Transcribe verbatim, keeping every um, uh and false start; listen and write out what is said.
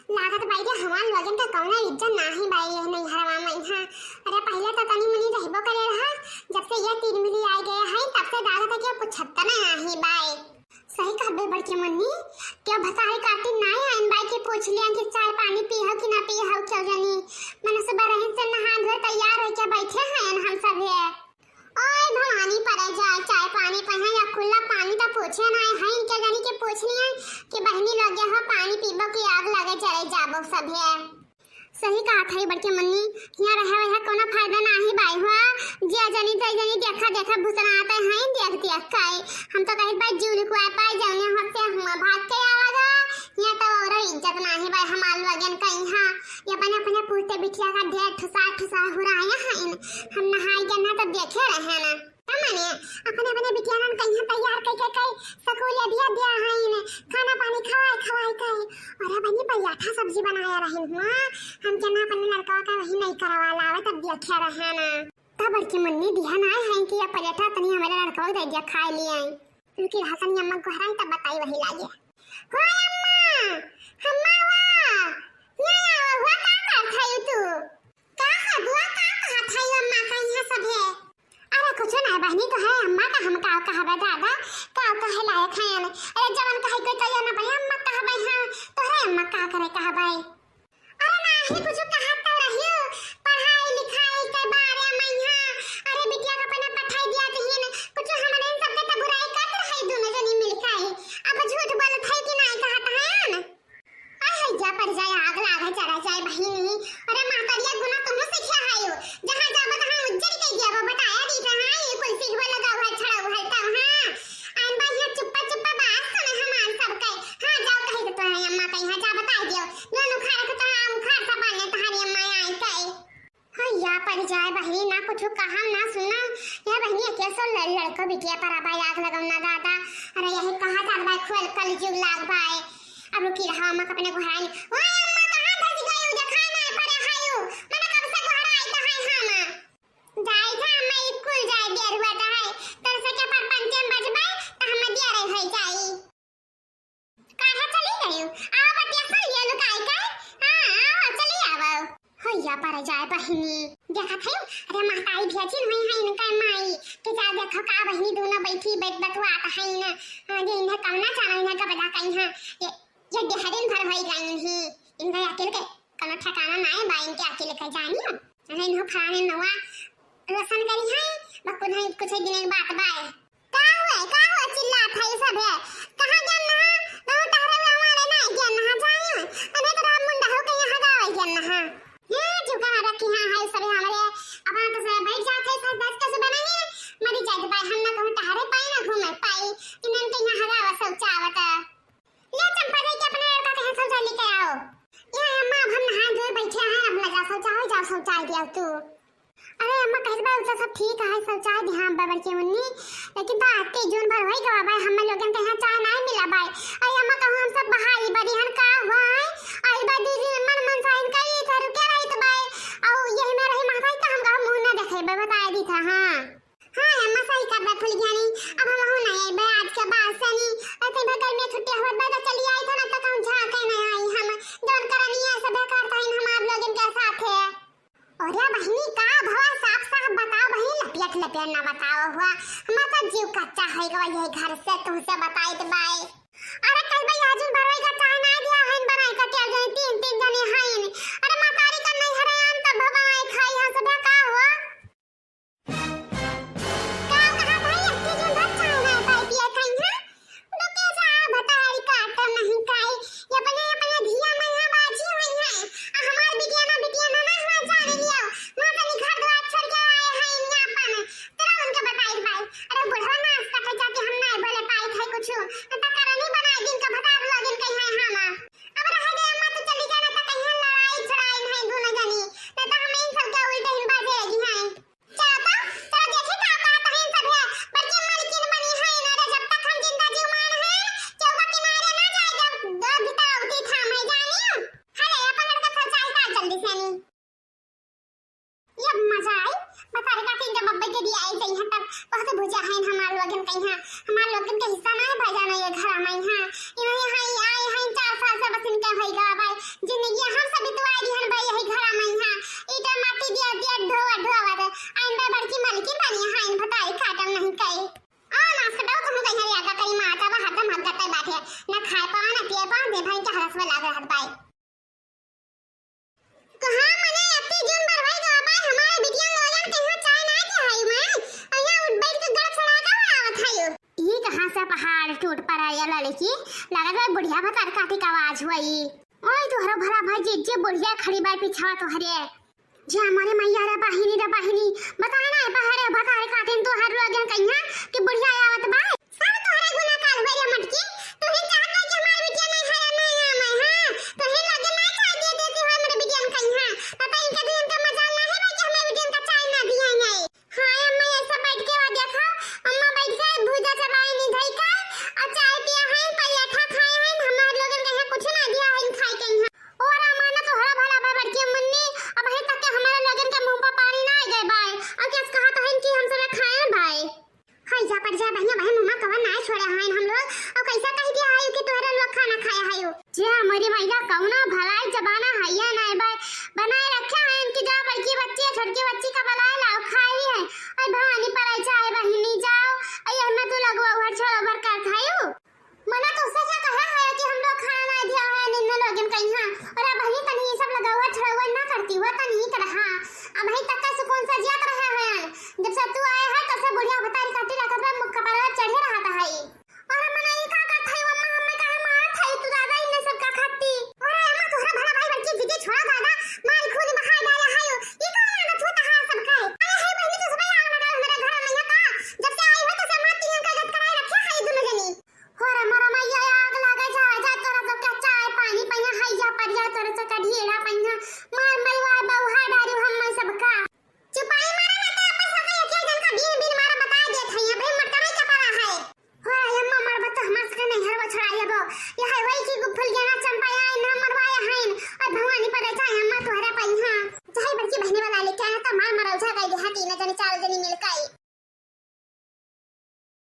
लागत बाई रे, हमार लोगन का कौनो इज्जत नाही बाई ये नैहरवा में, हाँ। अरे पहिले तो तनी मुनी रहबो करे रहा, जब से ये तीन मिली आइ गए हैं, तब से लागत है कि अब कुछ छत्ता नाही बाई। सही कहबे बड़की मुन्नी, क्यों भतारी काटी नाही आइन बाई कि पूछ लिया कि चाय पानी पी हो कि ना पी हो, क्यों जानी। मने सुबह रही से नहा धोए तैयार होई के बैठे हैं हम सब ये। ओए भवानी परे जाए, चाय पानी पहे या खुला पानी तो पूछे ना है, इनके जानी के पूछ लिया कि बहनी लोग यहाँ पानी पीबो कि आग लगे जरे जाबो सब है। सही कहा था बड़की मुन्नी, यहाँ रहे वह कोनो फायदा नाही बाई हुआ, जे जनी ते जनी देखा देखा भूसना आते हैं देख देख के। हम तो कहित बाई जीव लुकवाए पाए जौने हाथ से हम भाग के आवागा, यहाँ तो और इज्जत नाही बाई हमार लोगन का यहाँ। ये अपने अपने पूते बिटिया का ढेर ठुसा ठुसा हुराया हैं। हम नहाए के ना तब देखे रहे ना। का माने, अपने अपने बिटिया नान कहिया तैयार कई के कई स्कूल ये दिया दिया है इन्हें, खाना पानी खवाए खवाए के। अरे बहनी, पराठा सब्जी बनाया रही हुआ, हम के ना अपने लड़का का वही नहीं करवा लावे, तब देखे रहे ना। तब बड़की मुन्नी दिया ना है कि ये पराठा तनी हमारे लड़का को दे दिया, खाए लिए आई। उनकी हसन अम्मा को हराई तब बताई वही लागे। हो अम्मा, अम्मा हुआ, ये आवा हुआ, का करत है तू? का है बुआ, का कहत है अम्मा का यहाँ सब है? अरे कुछ ना बहनी, तो है अम्मा का हम का कहबे दादा, का कहे लायक है ने? अरे जवन कहे कोई तो ये ना बहनी अम्मा कहबे, हाँ, तो है अम्मा का करे कहबे? अरे नाही कुछ कहत तो रहियो, पढ़ाई लिखाई के बारे में यहाँ, अरे बिटिया का अपना पठाई दिया तहीन, कुछ हमने इन सब के तो बुराई करत रहे दोनों जनी मिलके, अब झूठ बोलत है कि नाही कहत है ना? अरे हैजा पर जाए, आग लागे, चढ़ा जाए बहिनी। अरे महतरिया गुना तुमने सीखा है यो। जहाँ जाबो तहाँ उज्जर कइ दिया, वो बताया दी था, हाँ, ये कुल सीखबो लगा हुआ, छड़ा हुआ है तब, हाँ। आन बा यहाँ चुप्पा चुप्पा बात सुने हमार सब कहे। हाँ, जाओ कहे तो तोहरे अम्मा कहीं, हाँ, जा बताई दियो। जो उखाड़ के तो हाँ, उखाड़ सा पाने तोहरी अम्मा आई कहे। हाँ, या पड़ जाए बहिनी, ना कुछ कहा ना सुना। या बहिनी, एक सौ लड़-, लड़को बिटिया पर अब आग लगाओ ना दादा। अरे यही कहा था भाई, खुल कल जुग लाग भाई। अब रुकी रहा, अम्मा का अपने गोहराई। ओए अम्मा, कहाँ धस गई? देखा ना पड़े हायू। मने कब से गोहराई तो है हम। जाई था अम्मा, स्कूल जाए देर हुआ तो है। तर से के पर पंचम बजबे, तो हम देर हो जाई। काहे चली गई? आवा बतिया सुन लिया लुकाई के। हाँ, आवा, चली आवा। होइया पर जाए बहिनी। देखत है, अरे महतारी भेजिन हुई है इनका माई। कि जा देखो का बहिनी दोनों बैठी बैठ बतुआत है न। हाँ, जे इन्हें कौना चारा इन्हें गबदा कहीं है। ये, ये डेहरिन भर होई गई इन्हीं। इनका अकिल के कोनो ठिकाना ना है बा इनके अकिल के जानी। अरे इन्हों फलाने नवा रोशन करी है, बकुन है कुछ दिन के बात बाय। का हुए, का हुए चिल्लात है सब है? कहाँ गया ना? कहूँ टहरे में हमारे ना गया ना जाए। अने तो राम मुंडा हो के यहाँ गावे गया ना। ये जो कहाँ रखी हाँ है सब हमारे। अब तो सब बैठ जाते हैं, सात दस के सुबह नहीं मरी जाए तो भाई हम ना कहूँ टहरे पाए ना घूमे पाए। इन्हन के यहाँ हगावा शौचावत। ले चंपा जाके अपने लड़का के यहाँ शौचालय लेके आओ। ये अम्मा, अब हम नहा धोए बैठे हैं, अब ना जा शौचालय, जाओ शौचालय दिया तू। अरे अम्मा, कहत बा, उ तो सब ठीक है, सब चाय दिहा बा बड़की मुन्नी, लेकिन तो आते जून भर होई गवा बाय, हम लोगन के यहाँ चाय नाय मिला बाय। अरे अम्मा, कहूँ हम सब बहाई बरिहन का हुआ है? आई बा दीदी, मन मन साइन का ये था, रुके रही तो बाय। औ यही में रही महतारी, तो हम कहूँ मुँह ना देखे बा, बताए दी था, हाँ। हाँ अम्मा, सही कर बा फुलझड़ी, अब हम हूँ ना आइबे आज के बाद से नी। अरे तई भर गर्मी छुट्टी हुआ बा, तो चली आई था ना, तो कहूँ झाँके ना आई हम, जौन करनी है सब बेकार था इन हमार लोगन के साथ है। अरे बहिनी, का भवा साफ साफ बताओ बहिनी, लपियत लपियत ना बताओ हुआ। हमार तो जीव कच्चा है गवा यही घर से तुमसे बताई तो बाय। अरे कल भाई आज भरवे का चाय ना दिया है बनाए का क्या जाने तीन तीन जने हैं। अरे महतारी का नहीं हरे आन तब बनाए खाई है सब का हुआ। का कहा भाई अक्के जन भर चाय ना पाई पिए खाई है। रुके जा, भतारी काट नहीं खाई। ये अपने, अपने धिया मैया बाजी हुई है। आ हमार बिटिया ना, बिटिया ना, ना हुआ जाने लियो। ना तनी घर द्वार छोड़ के आए हैं इन्हें अपन। तेरा उनके बताई भाई। अरे बुढ़वा नाश का था जाके हम ना बोले पाई थे कुछ। ना तो करनी बनाई दिन का भतार लोगिन कहीं है हम। अब रह गए अम्मा तो चली जाना तो कहीं लड़ाई छड़ाई नहीं दोनों जनी। ना तो हम इन सब के उल्टे ही बाजे लगी हैं। चलो तो, चलो देखी का कहत हईन सब है। बड़की मलकिन बनी हईन, अरे जब तक हम जिंदा जीवमान हईन, केहू का किनारे ना जाए, जब दो बितावती थाम है जानी। हले, अपन लड़का सब चाय काट जल्दी से नी। ये मजा आई, बता रे काकी जब अब्बे के दिया आई जइहा तब बहुत बुझा हईन हमार लोगन कइहाँ, हमार लोगन के हिस्सा ना है भाई जाना ये घर में हाँ। इन्हें यहाँ आई हईन चार साल से बस इन अरे लड़की, लागत है बुढ़िया भतार काटी का आवाज हुई। ओए तोहरो भला भाई, जे, जे बुढ़िया खड़ी बाय पिछवा तोहरे। जे हमारे मैया रे बहिनी, रे बहिनी, बताए ना, बहरे भतार काटिन तोहर लोगन कहिया कि बुढ़िया आवत बा। सब तोहरे गुनाह काल हुए रे मटकी, तू ही चाहत बा कि हमार बिटिया नहीं है, नहीं आवे, हाँ? तू ही लगे ना चाह दिए देती हो हमारे बिटिया में कहिया। पता इनके दिन का मजाल ना है बा कि हमारे बिटिया का चाय ना दिया नहीं। हाँ अम्मा, ये सब बैठ के वा देखा, अम्मा बैठ के भूजा चबाई नहीं धई का, और चाय पिया है, पराठा खाए हैं, हमारे लोगन के यहाँ कुछ ना दिया है खाए के यहाँ। और अम्मा ना तोहरा भला बा बड़की मुन्नी, अबहीं तक के हमारे लोगन के मुंह पर पानी ना आ गए बाय, और कैसे कहा तो है कि हम सब खाए बाय। हाय जा पर जा बहिया, बहन मुंह में कवन ना छोड़े हैं हम लोग, और कैसा कह दिया है कि तोहरे लोग खाना खाया है। जे हमारी मैया कौनो भलाई जमाना है या नहीं बाय, बनाए रखे हैं इनकी। जा बड़की बच्ची है, छोटकी बच्ची का बुलाए लाओ, खाई है। अरे भवानी पर आई चाहे बहिनी जाओ, अरे हमें तू लगवा उहर छोड़ उहर कर खायू। मना तो उसे क्या कहा है कि हम लोग खाना ना दिया है निन्ना लोगन कहीं, हाँ। और अब ही तनी ये सब लगवा उहर छोड़ उहर ना करती हुआ तनी ही तरह, हाँ। अब ही तक का सुकून से जियत रहे हैं। जब से तू आए है तब से बुढ़िया भतारी काटी रखत बा, मुख कपार चढ़े रहत है। और हम मना ये का करत हई अम्मा, हमें काहे मारत हई तू दादा इन्ने सब का खाती? अरे अम्मा तोहरा भला भाई बड़की दीदी छोड़ा दादा, मारी खून बहा डाला है यो। ये कौन आदत होता है सब का? अरे हे बहनी तू सुबह आग लगा हमारे घर में यहाँ का? जब से आई हो तो से मारती हैं का गत कराए रखे है दोनों जनी। हो रे मोरा मैया आग लागे जा जा तोरा सब का चाय पानी पहिया है या पर जा तोरा सब का ढेड़ा पहिया मार मरवा बहुहा डारू हम सबका। चुपाई मारा ना तो अपन सबका एक एक जन का बीन बीन मारा बता देत है, अबे मटका नहीं चपावा है। हो रे अम्मा मरबा तो हमार सबका नहीं हरवा छोड़ा लेबो। ये है वही की गुफल गया ना चंपा